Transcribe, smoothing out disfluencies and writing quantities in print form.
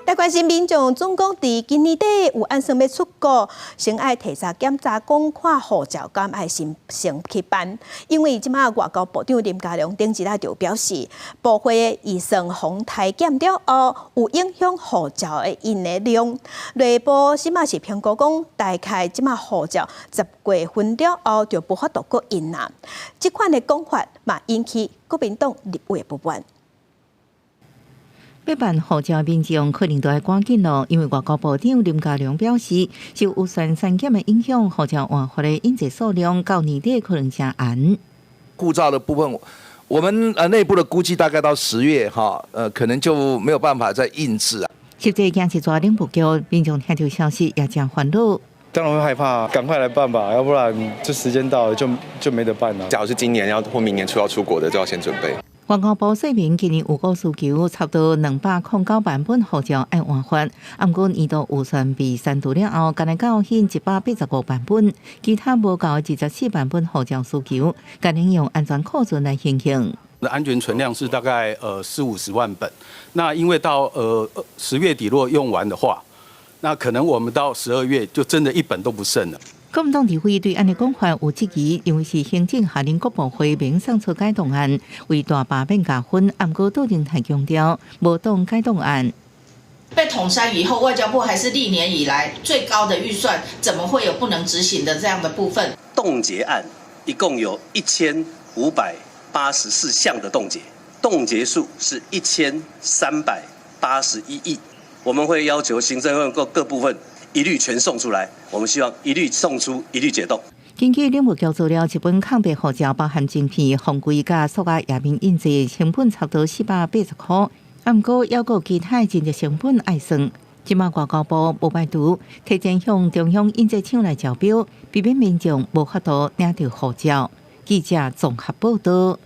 來關心民眾總講佇今年底有按算欲出國，先愛提早檢查講看護照敢愛先先去辦，因為這馬外交部長林佳龍頂一日就表示，部分的預算防篩檢了後，有影響護照的印的量。內部這馬是評估講，大概這馬護照十月份了後就無法度閣印啦。這款的講法嘛引起國民黨立委不滿。欲辦護照民眾可能都愛趕緊囉，因為外交部長林佳龍表示，受預算刪減的影響，護照換發的印製數量到年底可能誠懸。護照的部分，我們內部的估計大概到10月哈，可能就沒有辦法再印製啊。實際驚一逝領部局，民眾聽著消息也誠煩惱。當然會害怕，趕快來辦吧，要不然這時間到了就沒得辦了。假如是今年要或明年初要出國的，就要先準備。外交部說明，今年預估需求差不多209萬本護照愛換發，毋過年度預算被刪除了後，干焦夠印185萬本，其他無夠24萬本護照需求，改用安全庫存來形成。那安全存量是大概四五十萬本，那因為到10月底如果用完的話，那可能我們到12月就真的一本都不剩了。國民黨立委對按呢講法有質疑，認為是行政下令國部會免送出解凍案，為大罷免加分。毋過杜榮泰強調，無擋解凍案。被統刪以後，外交部還是歷年以來最高的預算，怎麼會有不能執行的這樣的部分？凍結案一共有1584項的凍結，凍結數是1381億。我們會要求行政院各各部分一律全送出來，我們希望一律送出，一律解凍。根據領務局資料，一本空白護照包含晶片、防偽佮塑膠頁面印製，成本差不多480塊。毋過猶閣其他真濟成本愛算。這馬外交部無排除提前向中央印製廠來招標，避免民眾無法度領著護照。記者綜合報道。